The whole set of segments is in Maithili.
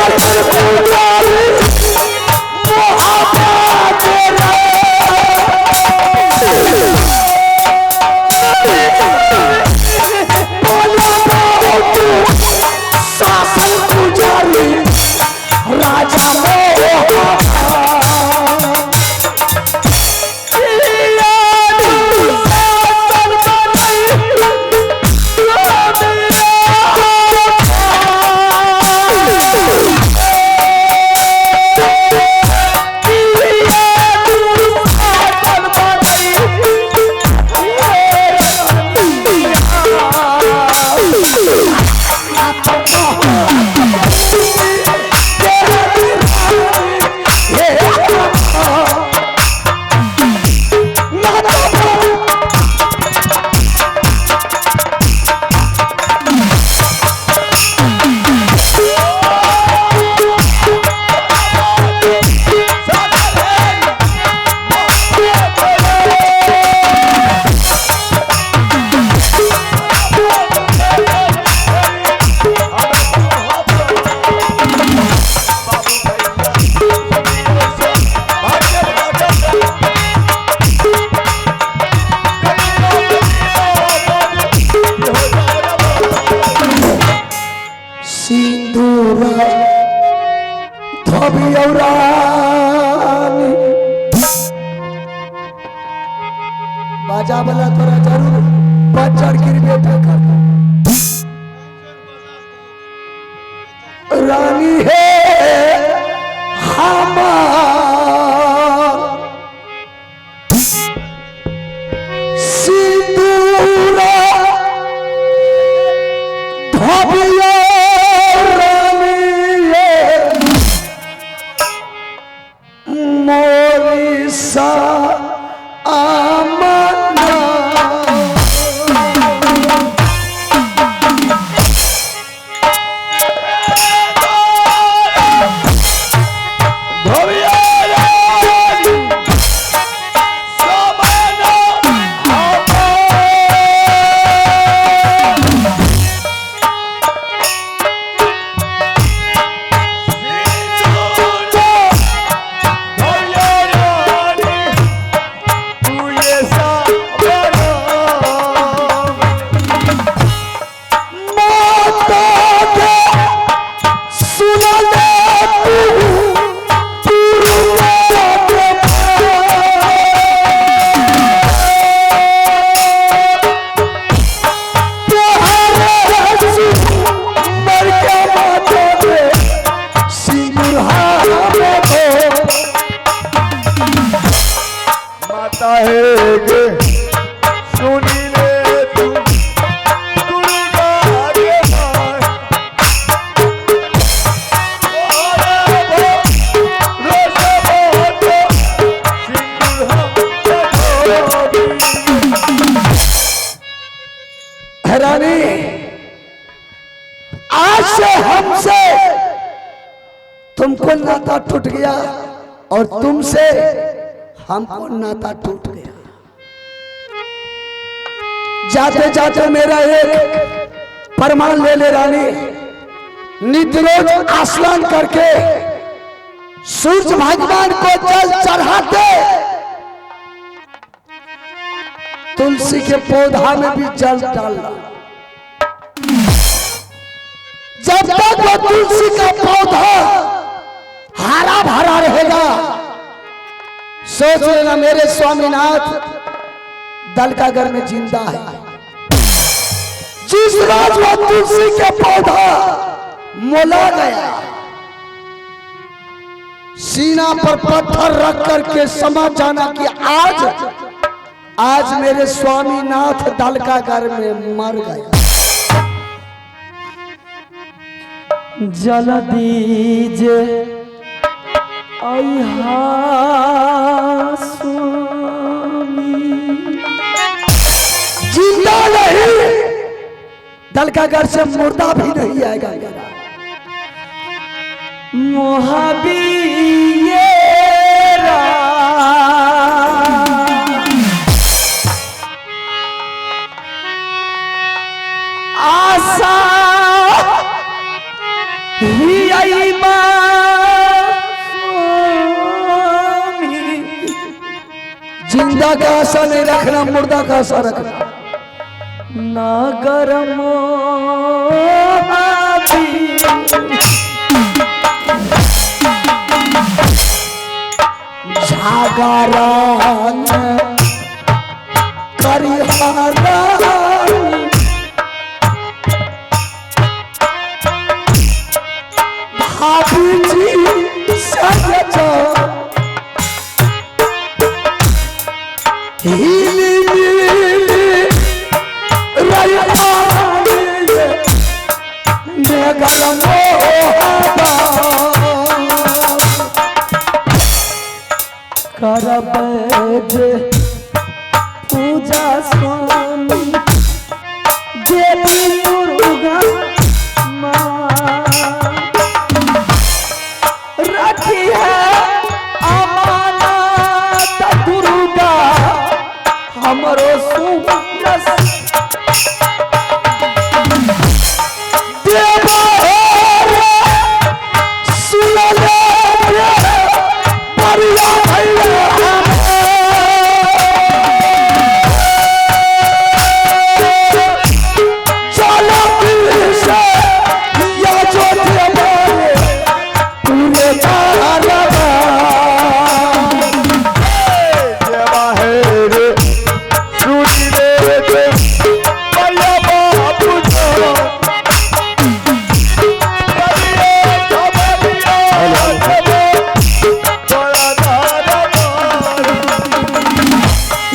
शासन पुजारी मोहब्बत शासन पुजारी राजा बाजा वाला थोड़ा जरूर बच्चर गिर बेटा करता। रानी है हमार सिंदूरा धोबिया रानी है मोरिसा हैरानी आज से हमसे तुमको नाता टूट गया और तुमसे हमको नाता टूट गया। जाते जाते मेरा एक प्रमाण ले ले रानी, नित रोज स्नान करके सूर्य भगवान को जल चढ़ाते, तुलसी के पौधा में भी जल डालना। जब तक वो तुलसी का पौधा हरा भरा रहेगा, सोच लेना मेरे स्वामीनाथ दलकागर में जिंदा है। जिस रोज वो तुलसी के पौधा मोला गया, सीना पर पत्थर रख करके समझ जाना कि आज आज मेरे स्वामीनाथ दलकागर में मर गए। जल दीजे अहा स्वामी, जिंदा नहीं दलकागर से मुर्दा भी नहीं आएगा। मोहबी आशा हिया अइबा स्वामी। जिंदा का आशा नहीं रखना, मुर्दा का आशा रखना। नगर मोहाबी जागरण करिहरानी, भाभी जी सज हिली मिली रैयानी, नगर मोहबा। करब जे पूजा स्वामी देवी दुर्गा माँ, रखी है अमानत दुर्गा हमरो सुनस। देवा रे सुन ले रे परिया भैया, चलो से या ज्योति हमारे पूरे तारवा। देवा हे रे सुनी रे रे भैया बाबू जो बलिए खबरिया देवो बड़ा दरबार।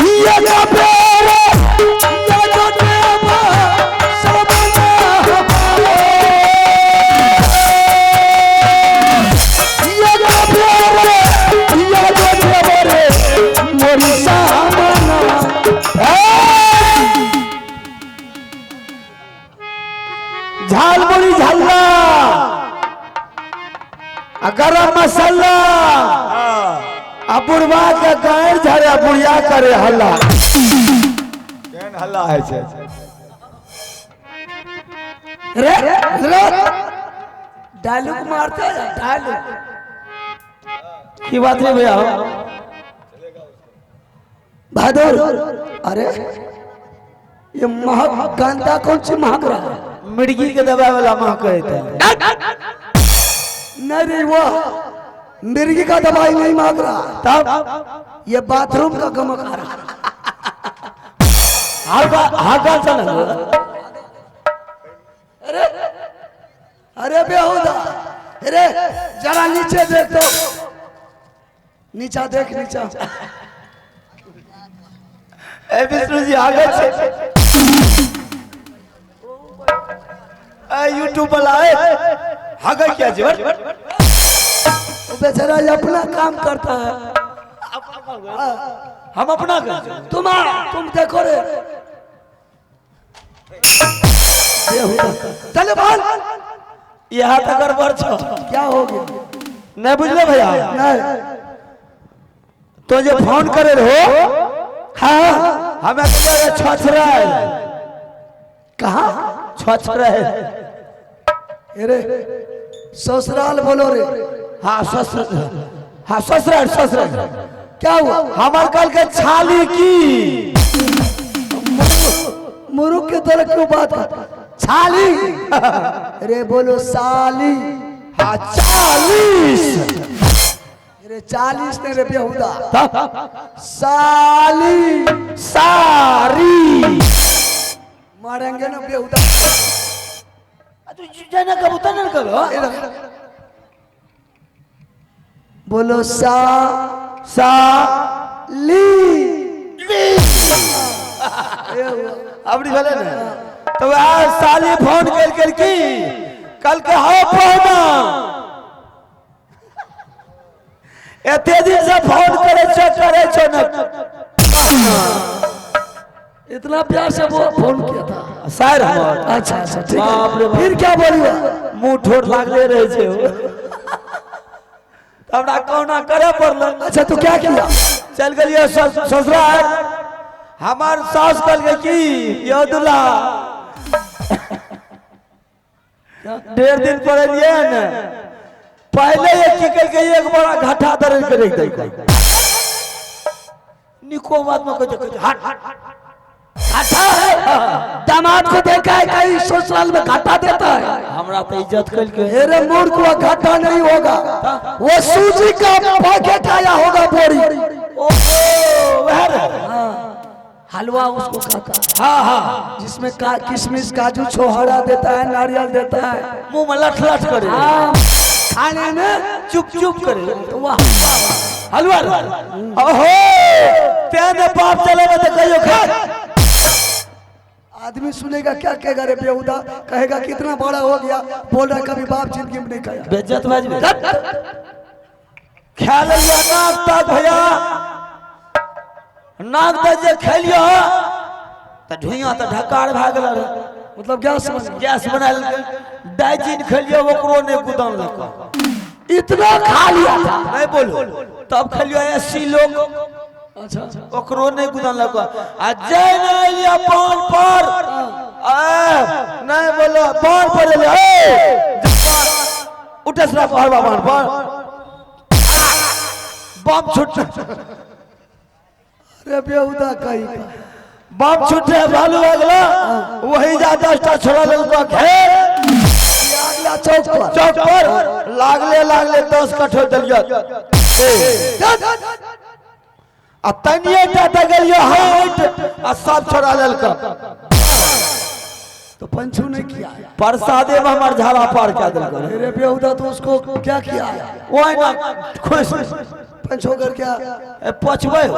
ये ना बेरे या जो देवा सबना हमारे, ये ना बेरे या जो देवा रे मोरी सामना। झालमुड़ी झल्ला आ गरम मसाला आ बुढ़वा के गायर झरे आ बुढ़िया करे हल्ला। केहन हल्ला है छै? रे रे डायलॉग मारते हैं, डायलॉग। की बात है भैया? बहादुर, अरे ये महक गंदा कौन सी महक रहा है? मिर्गी के दबाए वाला महक है। नहीं रे, वो मिर्गी का दवाई नहीं मांग रहा, तब ये बाथरूम का गमक आ रहा। हाका सा ना। अरे अरे बेहुदा, अरे जरा नीचे देख तो, नीचा देख, नीचा। ए विष्णु जी आगे छे। ए यूट्यूब वाला ए आगे क्या जी? वो बेचारा ये अपना काम करता है। हम अपना कर तुम देखो रे बेहुदा, चले भाग। यहाँ तक गड़बड़ छो। क्या हो गया? नहीं बुझले भैया? नहीं। तो जे फोन करे रहो, हाँ हमें कहलियै छछरायल। कहाँ? छछरायल। अरे ससुराल बोलो रे। हाँ ससुर, हाँ ससुराल, ससुराल। क्या हुआ? हमर कल के छाली की मुरुख के तरह क्यों बात कर? छाली, अरे बोलो साली। हाँ 40। अरे 40 ने रे बेहुदा, साली सारी मारेंगे ना बेहुदा। तू जाना कब उतना ना करो। बोलो सा सा ली। अबरी भेलै ने तो वएह साली फोन कल कल की कल के हो पहुना एते दिन से फोन करे छो न। इतना प्यार से वो फोन किया था सर हमर। अच्छा अच्छा ठीक बाप रे है। बाप। फिर क्या बोलिए? मुंह ठोर लागले रहे छै हमरा कहुना करे पड़ल। अच्छा तो क्या किया? चल गेलियै ससुराल। हमार सास कहलकै की यौ दुल्हा 1.5 दिन पर एलियै ने पहले ये की कल के एक बड़ा घाटा दरल के रख दे निको बात में कह हट घाटा है। दामाद को देखा है कहीं ससुराल में घाटा देता है। हमरा तो इज्जत कल के मेरे मूर्ख को घाटा नहीं होगा, वो सूजी का पैकेट आया होगा बोरी। ओहो वह रे। हलवा उसको खाता है। हाँ हाँ जिसमें का किशमिश काजू छोहरा देता है, नारियल देता है, मुंह में लठ लठ करे। हाँ, खाने में चुप चुप करे। तो वह हलवा ओहो तेने बाप चले में तो कहियो खा। आदमी सुनेगा क्या कहेगा रे बेहुदा, कहेगा कितना बड़ा हो गया, बोल रहा कभी बाप जिंदगी में नहीं खाया। बेइज्जत बाज में खा लिया नाक तक भैया, नाक तक जे खेलियो त ढुइया त ढकार भए गेल रहे। मतलब गैस बन गैस बना लेलकै। डाइजिन खेलियो ओकरो नहि गुदान लक, इतना खा लिया था। नहीं बोलो तब खेलियो 80 लोग। अच्छा ओकरो नहीं गुदान लक। आ जे नहीं लिया पान पर नहीं बोलो पान पर ले उठे सरा पहरवा पान पर बम छुट। अरे बेहुदा कहीं का बम छुटे भालू अगला वही जा 10टा छोड़ा लेलको घेर अगला चौक पर चौक पर लागले लागले 10 कठो देलियो आ तनिए टा दगलियो हट आ सब छोड़ा लेलको। तो पंचू ने किया है। प्रसादे में हमर झाड़ा पार कह देलको। अरे बेहुदा तो उसको क्या किया है? ओहिना खुश पंचो कर क्या पचबै हो।